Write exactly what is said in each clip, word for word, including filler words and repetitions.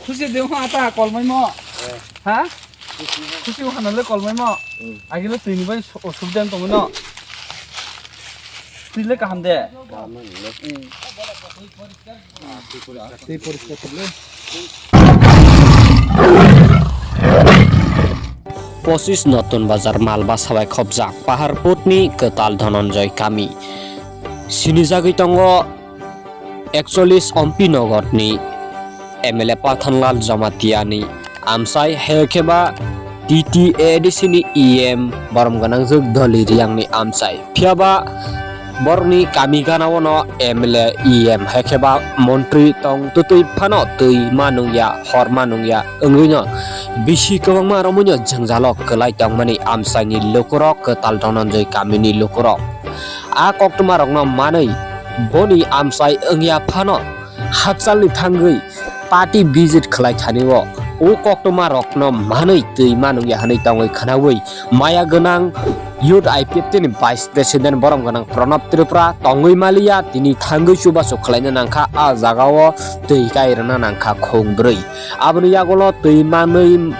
Khusi de ho ata kolmai mo. Ha? Khusi ho hanale kolmai mo. Agile twi ni bai osubida tongwi no. Twi le kaham de. Twi poriskar korle. Pochis Notun Bazar Malba sabai khobjak Paharputni kwtal Dhananjay kami. Sinijagwi tongo ekchollis Ompi Nogorni M L A Pathanlal Jamatiani amchai, hai khe ba T T A D C ni E M borom gwnangjwk Doli Riyangni amchai. Phiya ba borokni kami gana-o no M L A, E M, hai khe ba montri tong twtwi phano twi ma nungya, hor ma nungya wngwi no bisi kwbangma romwi no jwngjalo kwlai tongmani amchaini lukurok, kwtal Dhananjay kamini lukurok. A koktwmarokno manwi boni amchai wngya phano hakchalni thangwi party visit khlai thani o, o koktwma rokno manwi twi ma nungya hwnwi tongwi khwnawi maya gwnang Youth I P F T ni Vice President borom gwnang Pranab Tripura tongwi maliya, tini thangwi chubachu khlaina nangkha, a jagao twi kai rwna nangkha khung bwrwi. Aboni yagulo twi manwi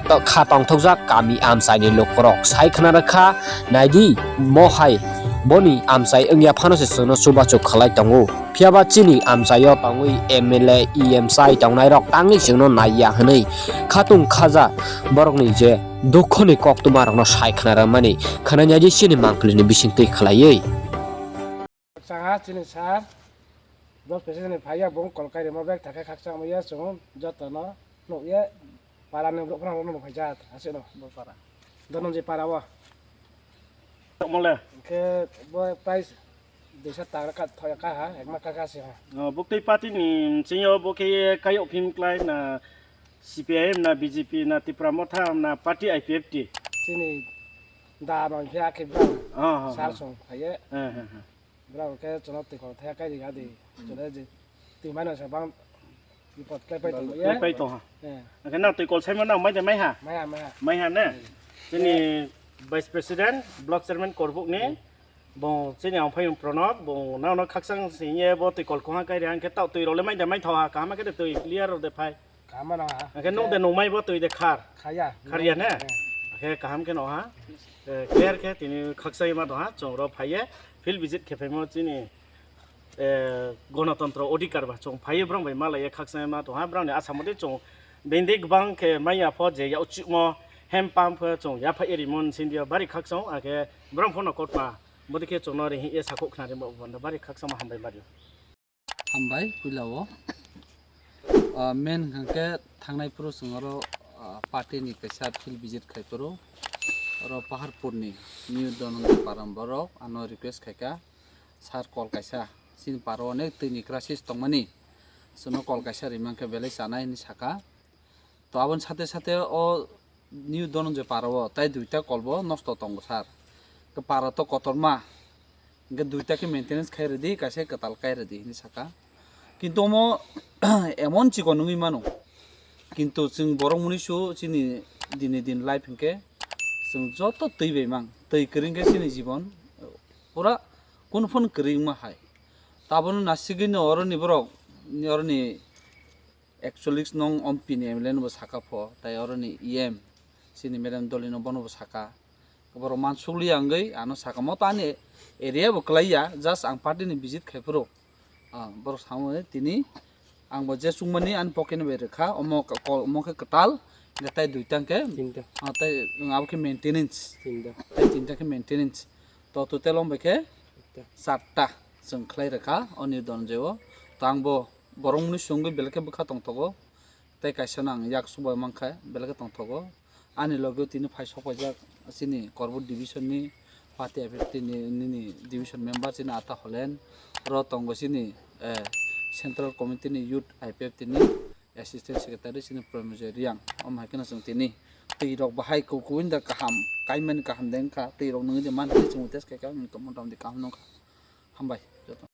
to-, kha tongthokjak kami amchaini lukurok sai khna rwkha, naidi mohai boni amchai wngya phano se chwngno chubachu khlai tongo. Phiya ba chini amchaio tongwi M L A, E M chai tongnairok tangwi chwngno naiya hwnwi khatung khaja borokni je dukhoni koktwmarokno sai khna rwmani khwnai naidi chini mangpilini bisingtwi khlaiwi. Khakchang ha chini sir, block president ni phaiya bung kol kai rima bag thakhe khakchang maya chwng jotono nukye para ni borok phano rokno phai jat aswk no. Bo para. Dhananjay para o. Mole. Hwnkhe bo price duisa taka ka thoya ka ha, ekma ka ka se ha. O, buktwi party ni mchingo bo khe kayok phim klai na C P I M na B J P na Tipra Motha na party I P F T. Chini da no hwnkhe akhe bwrang. Ha, ha, ha. Sir song phaiye. Ha, ha, ha. Bwrang hwnkhe chwngno twi kol thaya kai ri ya di. Hmm. Chwngno je twi mano se bang bipot khlai pai tongo ye. Khlai pai tong ha. Eh. Hwnkhe nang twi kol saimano nang mai de mai ha? Mai ha, mai ha. Mai ha ne? Hmm. Chini Vice President, Block Chairman Korbuk ni, hmm, bo chini ang phai Pranab, bo nang no khakchang sing ye bo twi kol khong ha kai ri hwnkhe tau twi rok le mai de mai tho ha, kaham khe de twi clear rw de phai. Kaham no ha. Hwnkhe nung de nungmai bo twi de khar. Khaya. Khar ya ne? Eh. Hwnkhe kaham khe no ha. Eh, clear khe tini khakchai ma do ha. Chwng ro phai ye field visit khe phaimo chini, eh, Ganatantro Odhikar ba chwng phai ye brang bai ma lai ye khakchai ma do ha. Brang ni asa mode chwng bende gbang khe mai ya pho je ya uchuk mo hem pam pho chwng ya phai ye rimon sin dia bari khakchang hwnkhe brang pho no kotma bodi khe chwng no ri hi ye sakhok khna ri mo bari khakchang ma hambai ma ri. Hambai puila o. Ah, main hwnkhe thangnai phuru chwng oro, ah, party ni kaisa field visit khai phuru oro Paharpur ni New Dhananjay Param borok ano request khaikha, sir kol kaisa chini paro onek twi ni crisis tongmani, chwngno kol kaisa rimang khe belai chanai hinwi sakha. To aboni sate sate o New Dhananjay para o tai duita kolbo nosto tongo sir. Khe para to kotorma. Hwnkhe duita khe maintenance khai rwdi, kaisa kwtal kai rwdi hinwi sakha. Kintu omo emon chikon wngwi mano. Kintu chwng borok mwnwi su chini dini din life hwnkhe chwng joto twi bai mang. Twi kwrwi hwnkhe chini jibon pura kunu phano kwrwi wngma hai. Tabukno nasigwino oroni borok, oroni ekchollis nong Ompi ni M L A no bo saka pho, tai oroni E M chini madam Doli no bono bo saka. Borok mansukliya wngwi ano saka mo to ani area bo kwlaiya, just ang party ni visit khai phuru. Ah, borok samo tini ang bo je chukmani ani pocket ni bai rwkha, omo ko-, omo khe kwtal, hwnkhe tai duita hwnkhe, tinta, ah, tai abo khe maintenance. Tinta. Tai tinta khe maintenance. To total wng bai khe charta chwng khlai rwkha o New Dhananjay o. To ang bo borok mwnwi swngwi belai khe bwkha tongthogo. Tei kaisa no ang yak chubai mankha, belai khe tongthogo. Ani logi o tini phai sok paijak chini Korbuk division ni party I P F T ni nini division member chini Ata Holen, oro tongo chini, eh, central committee ni youth I P F T ni assistant secretary chini Promojoy Reang. Omo hai kheno chwng tini twi rok bahai ku-, kubui da kaham, kaimani kaham de wngkha, twi rok nungwi de man hinwi chwng test khaikha, wngwi tongma mota moti kaham nungkha. Hambai joto.